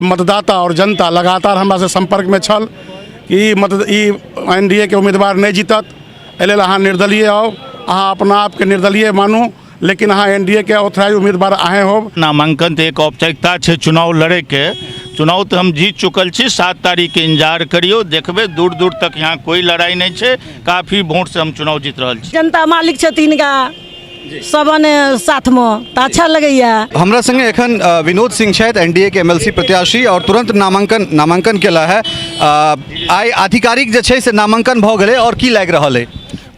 मतदाता आओर जनता लगातार हमरासँ सम्पर्कमे छल कि ई मत ई एन डी ए के उम्मीदवार नहि जीतत, एहि लेल अहाँ निर्दलीय आउ, अहाँ अपना आपके निर्दलीय मानू, लेकिन अहाँ एन डी ए के ऑथराइज उम्मीदवार अहेँ होब। नामांकन तऽ एक औपचारिकता छै चुनाव लड़ैके। चुनाव तऽ हम जीत चुकल छी, 7 तारीखके इंतजार करियौ, देखबै दूर दूर तक यहाँ कोइ लड़ाइ नहि छै, काफी वोटसँ हम चुनाव जीत रहल छी। जनता मालिक छथिन गा सब अने साथमे तऽ अच्छा लगैया। हमरा संगे एखन विनोद सिंह छथि, एनडीए के एमएलसी प्रत्याशी, और तुरंत नामांकन केला है। आइ आधिकारिक जे छै से नामांकन भऽ गेलै, और की लागि रहल है?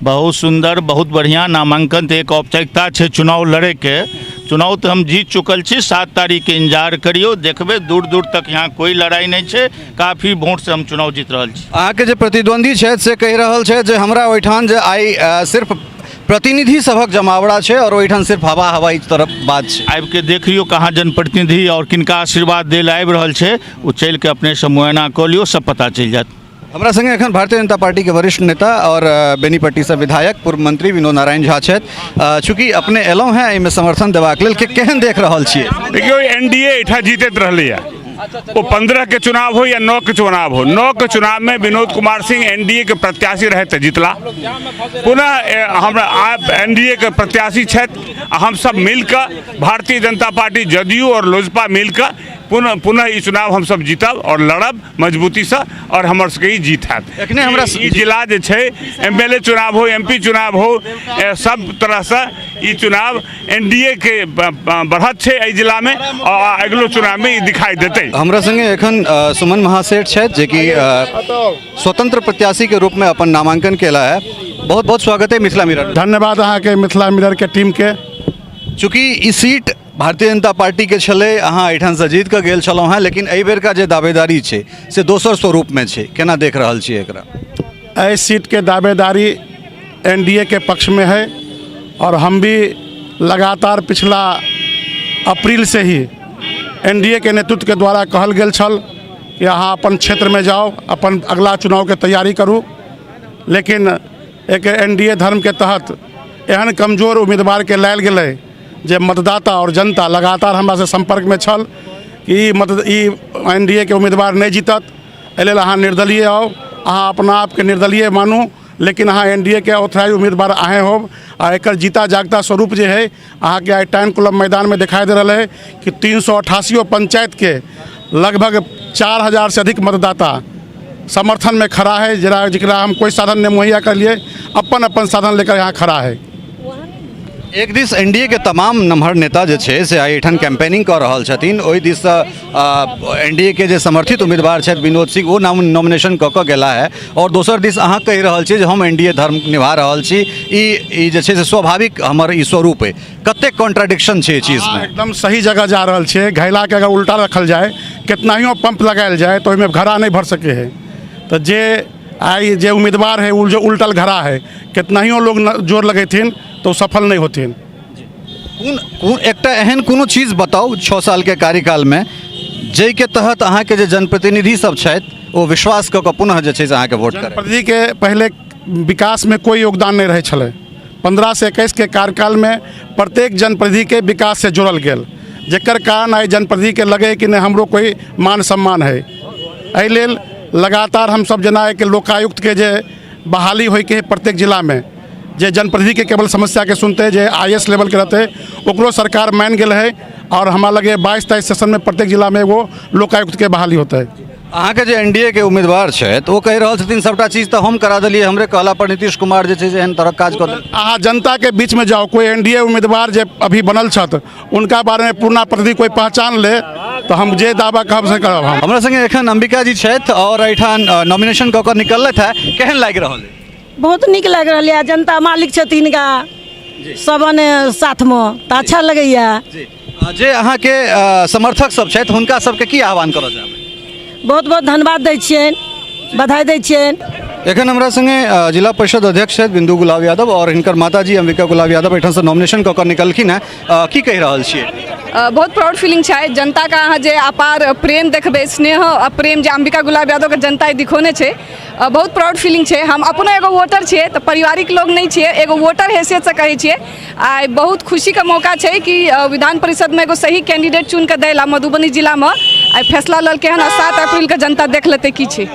बहुत सुंदर, बहुत बढ़िया। नामांकन तऽ एक औपचारिकता छै चुनाव लड़ैके। चुनाव तऽ हम जीत चुकल छी, 7 तारीखके इंतजार करियौ, देखबै दूर दूर तक यहाँ कोइ लड़ाइ नहि छै, काफी वोटसँ हम चुनाव जीत रहल छी। अहाँके जे प्रतिद्वंदी छथि से कहि रहल छथि जे हमरा ओहिठाम जे आइ सिर्फ प्रतिनिधि सभक जमावड़ा छै और ओहिठाम सिर्फ हवा हवाई तरफ बात छै। आबि के देख लियौ कहाँ जनप्रतिनिधि और किनका आशीर्वाद दै लए आबि रहल छै, ओ चलि के अपनेसँ मुआयना कऽ लियौ, सब पता चलि जायत। हमरा संगे एखन भारतीय जनता पार्टी के वरिष्ठ नेता और बेनीपट्टी से विधायक पूर्व मंत्री विनोद नारायण झा छथि। चूँकि अपने एलहुँ हैं एहिमे समर्थन देबाक लेल, के केहन देख रहल छियै? देखियौ, एन डी ए एहिठाम जीतैत रहलैए, ओ 15 के चुनाव हो या 9 के चुनाव हो। 9 के चुनाव में Vinod Kumar Singh N D A के प्रत्याशी रहे तऽ जीतला। पुनः हमरा आब एन डी ए के प्रत्याशी छथि आ हम सब मिलकऽ भारतीय जनता पार्टी, जदयू और लोजपा मिलकऽ पुनः ई चुनाव हम सब जीतब और लड़ब मजबूतीसँ और हमर सबके ई जीत हैत। एखने हमरा ई जिला जे छै, एम एल ए चुनाव हो, एम पी चुनाव हो, सब तरहसँ ई चुनाव एन डी ए के बढ़त छै एहि जिलामे और अगिलो चुनावमे ई दिखाई देतै। हमरा संगे एखन सुमन महासेठ छथि जेकि स्वतंत्र प्रत्याशी के रूप में अपन नामांकन केला है। बहुत बहुत स्वागत है मिथिला मिरर। धन्यवाद अहाँके मिथिला मिरर के टीम के। चूँकि ई सीट भारतीय जनता पार्टी के छलै, अहाँ एहिठामसँ जीत कऽ गेल छलहुँ हेँ, लेकिन एहि बेरका जे दावेदारी छै से दोसर स्वरूपमे छै, केना देख रहल छियै एकरा? एहि सीटके दावेदारी एन डी ए के पक्ष में है और हम भी लगातार पिछला अप्रैल से ही एन डी ए के नेतृत्व के द्वारा कहल गेल छल कि अहाँ अपन क्षेत्रमे जाउ, अपन अगला चुनावके तैयारी करू, लेकिन एक एन डी ए धर्मके तहत एहन कमजोर उम्मीदवारके लायल गेलै जे मतदाता और जनता लगातार हमरासँ सम्पर्कमे छल कि ई मत ई एन डी ए के उम्मीदवार नहि जीतत, एहि लेल अहाँ निर्दलीय आउ, अहाँ अपना आपके निर्दलीय मानू, लेकिन अहाँ एन डी ए के ऑथराइज उम्मीदवार अहेँ होब। आ एकर जीता जागता स्वरूप जे है अहाँके आइ टाइम क्लब मैदानमे देखाई दे रहल है कि 388 पंचायतके लगभग 4000 से अधिक मतदाता समर्थन में खड़ा है, जरा जरा हम कोई साधन नहीं मुहैया कर लिए, अपन अपन साधन लेकर यहाँ खड़ा है। एक this N D A के तमाम नमहर नेता जे छै से आइ एहिठाम कैंपेनिंग कऽ रहल छथिन, ओहि दिससँ एन डी ए के जे समर्थित उम्मीदवार छथि विनोद सिंह ओ नाम नॉमिनेशन कऽ कऽ गेला है, और दोसर दिस अहाँ कहि रहल छी जे हम एन डी ए धर्म निभा रहल छी, ई जे छै से स्वाभाविक हमर ई स्वरूप अइ, कतेक कॉन्ट्राडिक्शन छै एहि चीजमे? एकदम सही जगह जा रहल छियै। घैलाके अगर उल्टा रखल जाय, केतनाहियो पंप लगायल जाय तऽ ओहिमे घड़ा नहि भर सकै है। तऽ जे आइ जे उम्मीदवार है ओ जो उल्टल घड़ा है, केतनाहियो लोग जोर लगेथिन तऽ ओ सफल नहि होथिन। कोन कोन एकटा एहन कोनो चीज बताउ 6 सालके कार्यकालमे जाहिके तहत अहाँके जे जनप्रतिनिधि सब छथि ओ विश्वास कऽ कऽ पुनः जे छै से अहाँके वोट करय? जनप्रतिनिधिके पहिले विकासमे कोइ योगदान नहि रहै छलै। 15 से 21 के कार्यकालमे प्रत्येक जनप्रतिनिधिके विकाससँ जोड़ल गेल, जकर कारण आइ जनप्रतिनिधिके लगै कि नहि हमरो कोइ मान सम्मान है। एहि लेल लगातार हमसब जेना एक लोकायुक्तके जे बहाली होइके है प्रत्येक जिलामे, जे जनप्रतिनिधिके केवल समस्याके सुनतै, जे I S लेवलके रहतै, ओकरो सरकार मानि गेल है और हमरा लगे 22-23 सेशनमे प्रत्येक जिलामे एगो लोकायुक्तके बहाली होतै। अहाँके जे एन डी ए के उम्मीदवार छथि ओ कहि रहल छथिन सबटा चीज तऽ हम करा देलियै, हमरे कहला पर नीतीश कुमार जे छै से एहन तरहक काज कऽ देलखिन। अहाँ जनताके बीचमे जाउ, कोइ एन डी ए उम्मीदवार जे अभी बनल छथि उनका बारेमे पूर्ण प्रतिनिधि कोइ पहचान ले तऽ हम जे दावा कहब से करब हम। हमरा संगे एखन अंबिका जी छथि और एहिठाम नॉमिनेशन कऽ कऽ निकललथि हेँ, केहन लागि रहल अइ? बहुत नीक लागि रहल यऽ, जनता मालिक छथिन गा सब अने साथमे तऽ अच्छा लगैया। जे अहाँके समर्थक सब छथि हुनका सबके की आह्वान करऽ चाहबै? बहुत बहुत धन्यवाद दै छियनि, बधाई दै छियनि। एखन हमरा संगे जिला परिषद अध्यक्ष छथि बिंदु गुलाब यादव और हिनकर माताजी अंबिका गुलाब यादव एहिठामसँ नॉमिनेशन कऽ कऽ निकलखिन हेँ, की कहि रहल छियै? बहुत प्राउड फीलिंग छै। जनताके अहाँ जे अपार प्रेम देखबै, स्नेह आ प्रेम जे अंबिका गुलाब यादवके जनता दिखौने छै, बहुत प्राउड फीलिंग छै। हम अपनो एगो वोटर छियै तऽ पारिवारिक लोग नहि छियै, एगो वोटर हैसियतसँ कहै छियै, आइ बहुत खुशीके मौका छै कि विधान परिषदमे एगो सही कैंडिडेट चुनिकऽ दै ला मधुबनी जिलामे आइ फैसला लेलकै हन आ 7 अप्रैलके जनता देख लेतै की छै।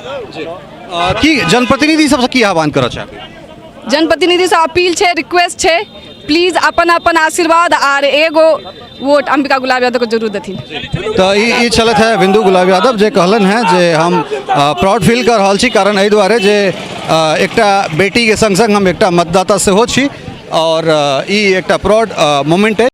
की जनप्रतिनिधि सबसँ की आह्वान करऽ चाहबै? जनप्रतिनिधिसँ अपील छै, रिक्वेस्ट छै, प्लीज अपन अपन आशीर्वाद आर एगो वोट अंबिका गुलाब यादवके जरूर देथिन। तऽ ई छलथि है बिंदु गुलाब यादव जे कहलनि हेँ जे हम प्राउड फील कऽ रहल छी, कारण एहि दुआरे जे एकटा बेटीके सङ्ग सङ्ग हम एकटा मतदाता सेहो छी और ई एकटा प्राउड मोमेंट अइ।